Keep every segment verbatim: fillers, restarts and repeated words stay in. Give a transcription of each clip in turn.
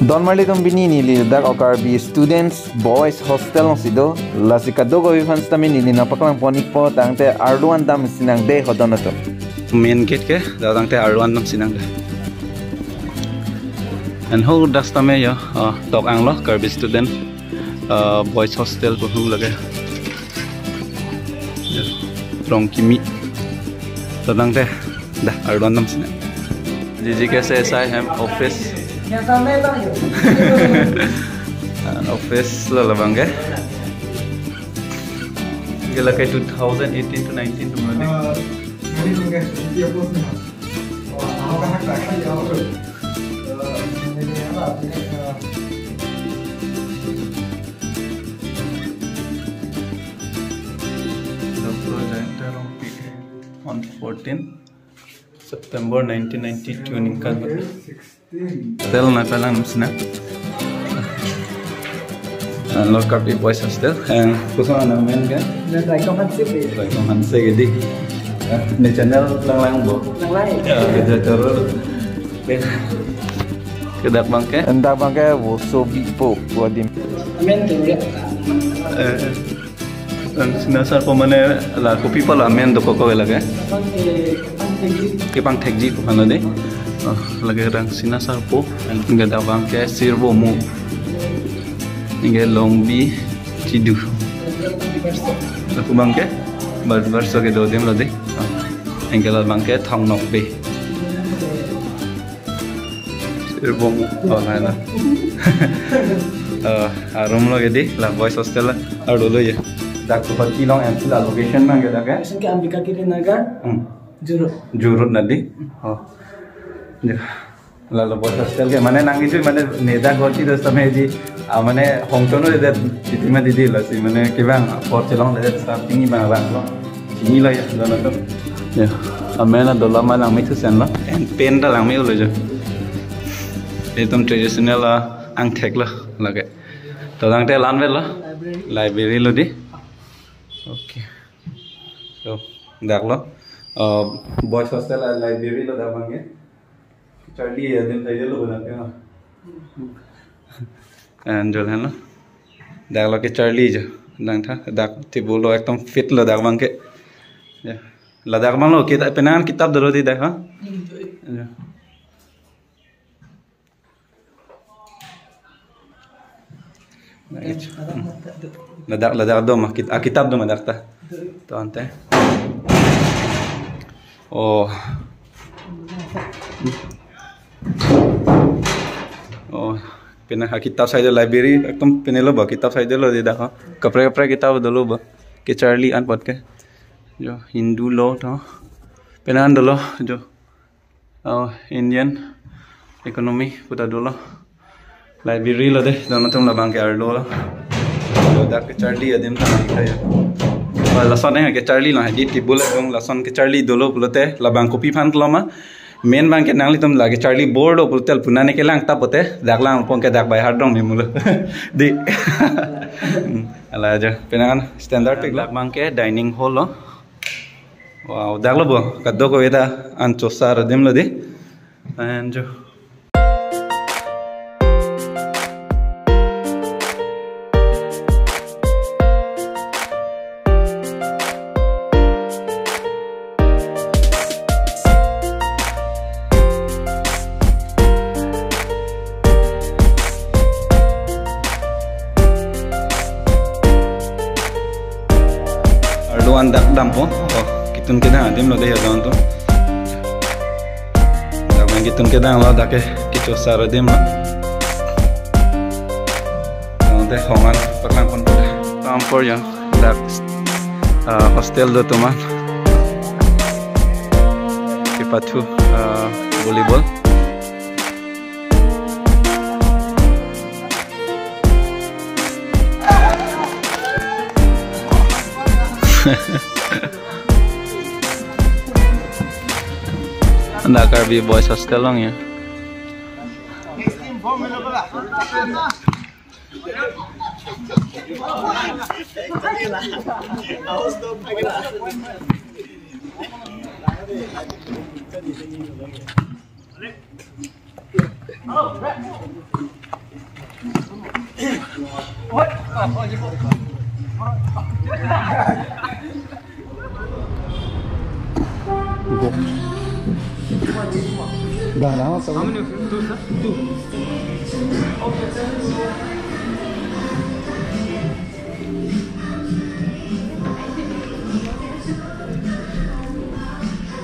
Don marli atum, pini neli dak Karbi Students Boys Hostel alongsi do. Lasi kadokave aphan sitame neli nangpaklang pon-ikpo, tangte arlo an damsi nang de ho don atum. Main gate ke, dak tangte arlo an damsi nang de. And ho dak sitame yo, ah, tok anglo Karbi Student, ah, Boys Hostel pu hung lage. Yo, rong kimi. Dak tangte, dak arlo an damsi nang. G G K S S I hem office. And office lo labang ke. Ke lake two thousand eighteen to nineteen atum lo de. Doctor Jayanta Rongpi on fourteen September nineteen ninety-two aningkan. Tel na pelang sina. Lo Karbi Boys Hostel. Koson amen ke? Raikom Hanse pe. Raikom Hanse ke di. Ne channel lang lang bo. Lang lang. Ya, kita terus. Ke dak abang ke? Dak abang ke wo sobi po, wo adim. Amen tu ya. Eh. Rangsina Sarpo mane la kopi pa la amen dokok ke lake? Kepang Thekji. Kepang Thekji pu hana de. Oh, lake Rangsina Sarpo. And ke dak abang ke Sirbo Mu. Anke Longbi Chidu. Lapu abang ke Bharatbarso kedo adim lo de. Oh. Anke labang ke Thong Nokbe. Sirbo Mu, oh, nai la. Eh, arum lo ke di, la boys hostel la, arlo lo ya. Dak Guwahati along M C la location abang ke dak ke? Location ke Ambika Kiri Nagar, Hmm. Jurut. Jurut na di? Oh. Ya. La lo boys hostel ke, mane nang itu, mane ne dak Guwahati do sitame di, ah, mane hongtono de, didi ma didi lo si, mane kevang apor chelong de, staff chini abang abang lo. Chini lo ya, don atum. Ya, amen la dola ma lang me thusen lo. And pen ta lang me lo jo. Ekdom traditional la angthek lo lake. To tangte la-an vet lo. Library. Library lo di. Okay. So, dak lo. Uh, boys hostel la library lo dak abang ke. Charli adim thailo bo na ke. And jo lahenlo. Dak lo ke charli jo. Dang tha, dak table lo ekdom fit lo dak abang ke. Ya. Ladak abang lo kita penang kitab dolo di dak ha. Hmm, jo. Ya. Ladak, ladak do ma kit-, ah, kitab do ma dak ta. To ante. Oh. Oh, pine ha kitab side library, ekdom pine lo ba kitab side lo di dak ha. Kaprek kaprek kitab dolo ba. Kecharli an apot ke. Jo, Hindu law to. Pine an dolo, jo. Oh, Indian economy pu ta dolo. Library lo de, don atum labang ke arlo lo. Ladak kecharli adim ta nang kaya. Ba lason eh kecharli lo, di table adung lason kecharli dolo pulote, labang kopi aphan kloma. Main abang ke nanglitum la kecharli bor lo pulote, pune ne kelang ta pote, dak lang pon ke dak bai hardong me mulo. Di. Hmm, ala jo. Penang an standard pik lo. Dak abang ke dining hall lo. Wow, dak lo bo, kadokave ta an chosar adim lo di. And jo. Arlo an dak dampo. Oh, ketun kedang adim lo de ya don atum. Dak abang ketun kedang lo dak ke kechosar adim lo. Tangte hong an paklang pon pon. Tam por ya dak, ah, hostel do atum an kepathu, ah, volleyball. Dak Karbi Boys Hostel along ya. Dah lama sama. How many of you? Two, sir? Two.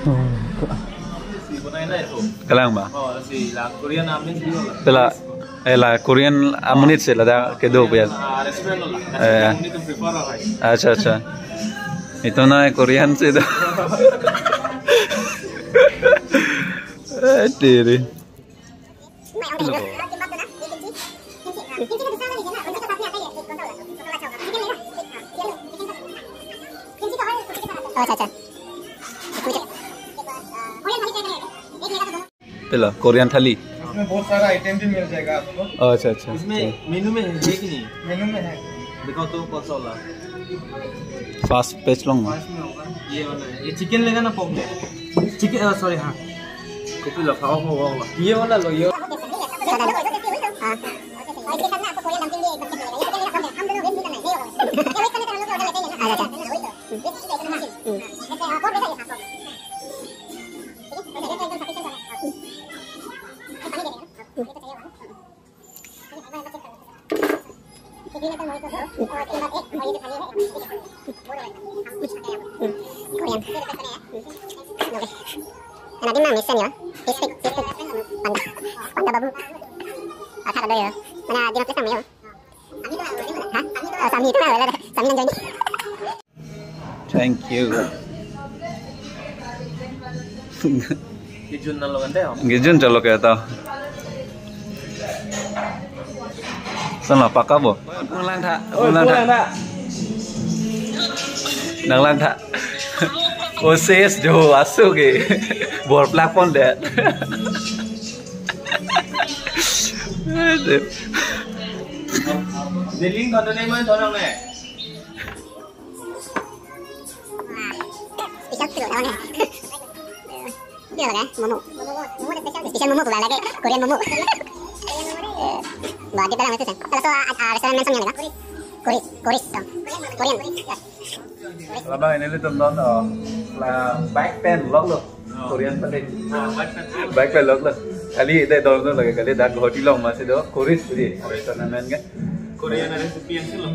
Oh, kok. Si bonai na itu. Kalang ba? Oh, si la Korean amen sih lah. Tela, eh, la Korean amonit si ladak kedo pu ya. Ah, restaurant lah. Eh. Amonit itu prefer lah, hai. Acha, acha. Itu na Korean si do. Eh, diri. Oh, acha, acha. Pila Korean thali. इसमें बहुत सारा आइटम भी मिल जाएगा आपको। Oh, acha, acha. इसमें मेनू में है कि नहीं? मेनू में है। दिखाओ तो कौन सा वाला? First page long ma? First में होगा। ये वाला है। ये चिकन लेगा ना पोर्क लेगा? चिकन, अ, सॉरी, हाँ। कॉपी लो, खाओ, खाओ, खाओ। ये वाला लो, ये। हाँ। और इसके साथ ना आपको कोरियन डम्पलिंग भी एक पैकेट मिलेगा। ये चिकन लेगा, पोर्क लेगा? हम दोनों वेज नहीं करना है, ये वाला। ये वेज करने का हम लोग को ऑर्डर लेते ही है ना। अच्छा, अच्छा। वही तो। वेज की आइटम है। हम्म। जैसे, हाँ, पोर्क जैसा ही, हाँ, पोर्क। ठीक है? तो रेट एकदम सफिशिएंट वाला है। हाँ। ये पानी दे देना। हाँ, ये तो चाहिए होगा ना। Korean. Okay. Nang adim nang mesen ya. He speak, he speak. Panda, Panda Babu. Acha ada ya. Mana adim apa sama ya? Ha? Oh, Sami itu lah, Sami nang join. Thank you. Kijun na lo kan deh. Kijun chalo kaya ta. Sana paka bo. Nang lang tha. Oh, nang lang tha. Nang lang tha. O ses jo asu ke. Bor plak pon det. Aduh. Dealing kau tu ni mana orang ni? Special tu orang ni. Dia lah, momo. Special momo pula lagi. Korean momo. Eh, bah, di dalam itu sen. Kalau so, ah, ah, restoran mention yang kan? Korean, Korean, ah, Korean. Labang ini lu tonton, oh, la bike pen lok lo. Oh. Korean pen. Ah, bike pen. Bike pen lok lo. Kali de dor lo lagi, kali dak Guwahati along masih do. Korean, Korean. Restoran men kan? Korean recipe yang sih lo.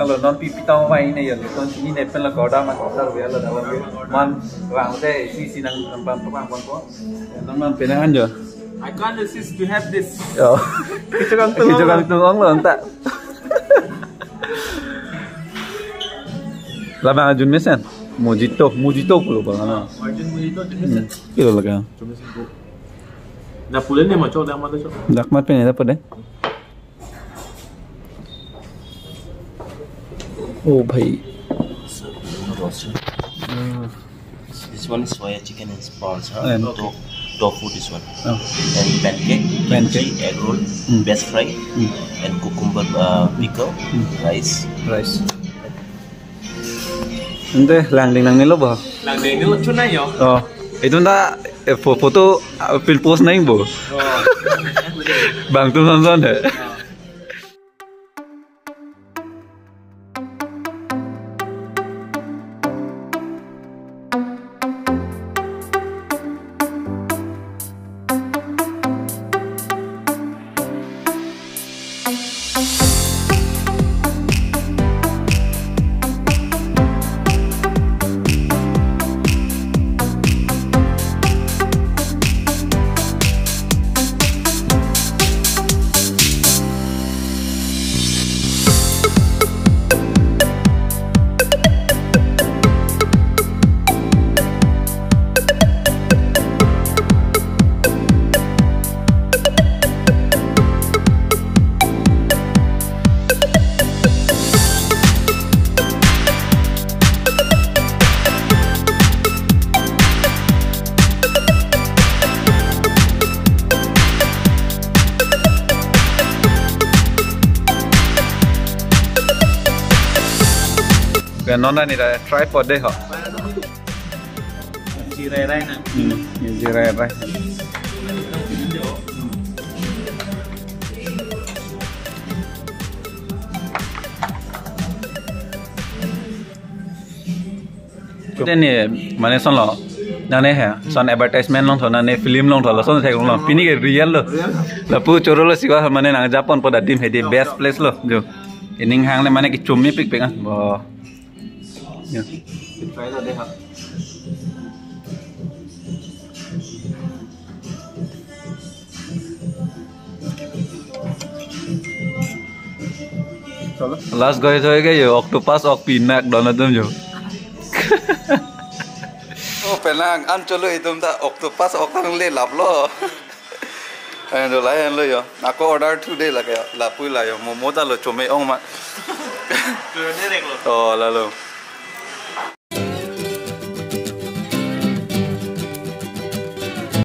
Kalau non pipi tahu apa ini ya, non sini nepen lah kau dah mat kau dah biar lah dah biar. Man, orang teh si sinang tempat tempat pon pon. Non man penang anjo. I can't resist to have this. Oh. Kijun kangtung. Kijun kangtung ong lo anta. Labang ajun mesen. Mojito, mojito pulo bang ano. Arjun mojito, jun mesen. Hmm. Kilo lagi. Jun mesen go. Dak pulen ni ma chok, dak ma chok. Dak mat pen dak pulen. Oh, bhai. This one is soya chicken and prawns, huh? And to-, tofu, this one. Oh. And pancake, pancake, kimchi, egg roll, mm, veg fry, mm, and cucumber, uh, pickle, mm, rice. Rice. Ante langding nangne lo bo? Langding ni lo chun nai yo. Oh, itu na, eh, fo-, photo, ah, pil post nai bo? Oh. Bang tu nonton deh. Oh. Ke non ani ra tripod dei ho. Jirai rai na. Hmm, jirai rai. Teni mane sonlo. Nane he, son advertisement along tho, nane film along tho, lason theklonglo. Pini ke real lo. Lapu choro lo siwa mane nang japon po adim hedi best place lo jo. Ining hang le mane kechomepikpik ah. Bo. Jo. Last guys hoike jo, octopus ok pinak don atum jo. Oh, penang an cholo itum ta octopus ok tang le laplo. Ayan do layan lo jo. Ako order thu de lake jo. Lapu la jo. Momo ta lo chome-ong ma. Oh, lalo.